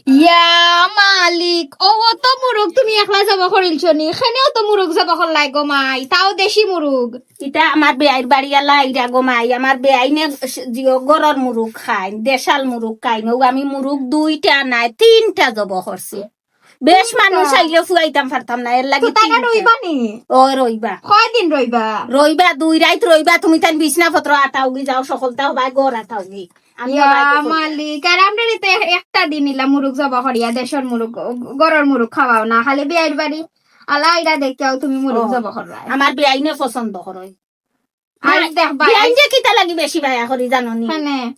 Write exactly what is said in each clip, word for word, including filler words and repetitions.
ইয়া মালিক, ও অত মুরুগ তুমি একলা জব করিলছো নি? কেনে অত মুরুগ জব করলায় গো মাই, তাও দেশি মুরুগ। ইতা আমার বেয়াইর বাড়িআলা আইরা গো মাই, আমার বেয়াইনে জিও গরর মুরুগ খাইন, দেশাল মুরুগ খাইন। ও আমি মুরুগ দুইটা নায়, তিনটা জব করছি। বেশ মানুষ আইলে ফুয়াইতাম পারতাম না, এর লাগি তো তারা তিনটা। রইবা নি? ও রইবা। কয়দিন রইবা? রইবা, দুই রাইত রইবা, তুমি তান বিছনা পত্র আটাওগি যাও, সকলতা হবায় ঘর আটাওগি। আমি ইয়া হবায় ঘর। মালিক, আর আমরারে তো এ-, একটা দিন ইলা মুরুগ জব করিয়া, দেশর মুরুগ, গ-, গরর মুরুগ খাওয়াও না, খালি বেয়াইর বাড়ি আলা আইরা দেখিয়াও তুমি মুরুগ ও, জব কররায়। আমার বেয়াইনে পছন্দ করইন। আর না, দেখবা, বিয়াইন যে কিতা লাগি বেশি বায়া করি জানো নি? কেনে?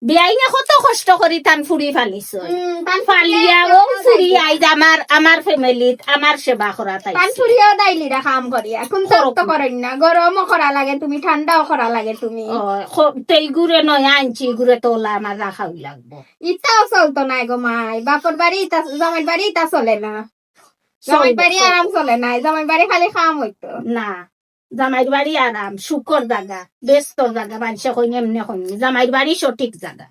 বিয়াইনে কত কষ্ট করি তান ফুড়ি ফালিছইন। হুম, তান ফালিয়া ফুড়িয়ে ও ফুড়ি আইজ আমার, আমার ফ্যামিলিত আমার সেবা করা তাই। তান ফুড়িয়েও দাইলিরা কাম করিয়া। কুন্তা তো করইন না। গরমও করা লাগে তুমি, ঠান্ডাও করা লাগে তুমি। ও, খ-, তেইগুরে নয়া আনছি, ইগুরে তো ওলা আমার রাখাউ লাগবো। ইতাও চলতো নায় গো মাই। বাপর বাড়ি ইতা, জামাইর বাড়ি ইতা চলে না। চলবো, জামাইর বাড়ি চলবো। আরাম চলে নায়। জামাইর বাড়ি খালি কাম অইতো। না। জামাইর বাড়ি আরাম, সুখর জাগা, বেহেস্তর জাগা, মানষে কইন এমনে কইন, জামাইর বাড়ি সঠিক জাগা।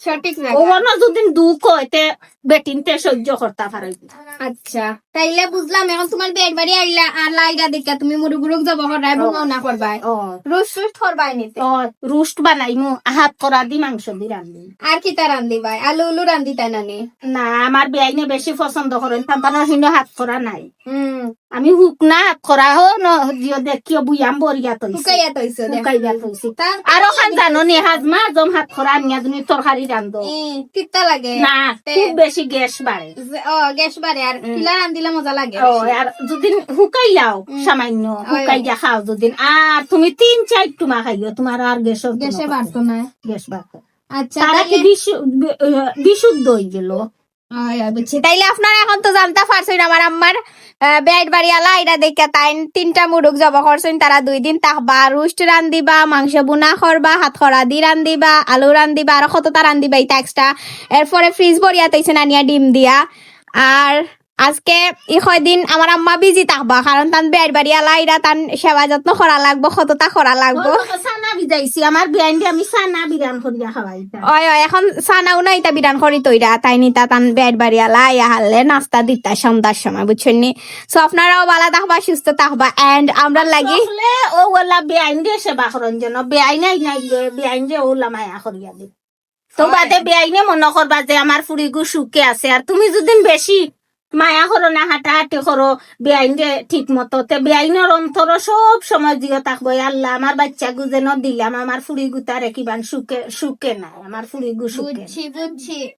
সঠিক জাগা। অনো যুদি দুখ অয়, তে বেটিন্তে সইজ্য করতা পারইন। আচ্ছা, তাইলে বুঝলাম, অখন তুমার বেয়াইর বাড়ি আইলা, আলা আইরা দেখিয়া তুমি মুরুগ-উরুগ জব কররায়, ও। বুনাও না করবায়। ও। রুস্ট-টুস্ট করবায় নি তে। ও, রুস্ট বানাইমু, হাতকরা দি মাংস দি রান্ধি। আর কিতা রান্ধিবায়? আলু-উলু রান্ধিতায় না নি? না, আমার বেয়াইনে বেশি পছন্দ করইন, তান তানর হিনো হাতকরা নাই। হুম। আমি হুকনা হাতকরা হো ন, জিও দেখিও বুয়াম বরিয়া তইছি। হুকাইয়া তইছো, দেখ। হুকাইয়া তইছি। তার আর অখান জানো নি, হাজমা আজম হাতকরা আনিয়া তুমি তরকারি রান্ধো। এ, কিতা লাগে? না, তে। খুব বেশি গ্যাস বাড়ে। যে, ও, গ্যাস বাড়ে, আর হুম। কিলা রান্ধিলে মজা লাগে ও, বেশি। আর যুদি হুকাইলাও হুম। সামান্য, ওই, ওই। হুকাইয়া খাও যুদি, আর তুমি তিন চাইর টুমা খাইও, তুমার আর গ্যাসর কোনো গ্যাসে কথা বাড়তো নাই। গ্যাস বাড়তো। আচ্ছা, তারা কি তাইলে বিশু-, বি-, আহ, বিশুদ্ধ অইগেলো। অয়, অয়, বুঝছি। তাইলে আপনারা অখন তো জানতা পারছইন আমার আম্মার, আহ, বেয়াইর বাড়ি আলা আইরা দেখিয়া তাইন তিনটা মুরুগ জব করছইন, তারা দুই দিন থাকবা, রুস্ট রান্ধিবা, মাংস বুনা করবা, হাতকরা দি রান্ধিবা, আলু রান্ধিবা, আর কততা রান্ধিবা ইতা extra। এরপরে ফ্রিজ ভরিয়া তইছইন আনিয়া ডিম দিয়া। আর আজকে ই কয়দিন আমার আম্মা busy থাকবা, কারণ তান বেয়াইর বাড়ি আলা আইরা তান সেবা যত্ন করা লাগবো, কততা করা লাগবো। ও, সানা ভিজাইছি, আমার বেয়াইনরে আমি সানা বিরান করিয়া খাওয়াইতাম। অয়, অয়, অখন সানাও না ইতা বিরান করি তইরা, তাইন ইতা তান বেয়াইর বাড়ি আলা আইয়া হারলে নাস্তা দিতা সন্ধ্যার সময়, বুঝছইন নি? So আপনারাও ভালা থাকবা, সুস্থ থাকবা, and আমরার লাগি আসলে ও ওলা বেয়াইনরে সেবা করন যেন, বেয়াইন আই নাই গে, বেয়াইনরে ওলা মায়া করিয়া দি। তো অয়। বাদে বেয়াইনে মনো করবা যে আমার ফুড়িগু সুখে আছে। আর তুমি যুদি বেশি মায়া করো না, হাঁটাহাঁটি করো, বেয়াইনরে ঠিক মতো, তে বেয়াইনর অন্তরো সব সময় জিও থাকবো, "এ আল্লাহ, আমার বাইচ্চাগু যেন দিলাম, আমার ফুড়িগু তারে কিবান সুখে, সুখে নাই, আমার ফুড়িগু সুখে নাই।" বুঝছি, বুঝছি।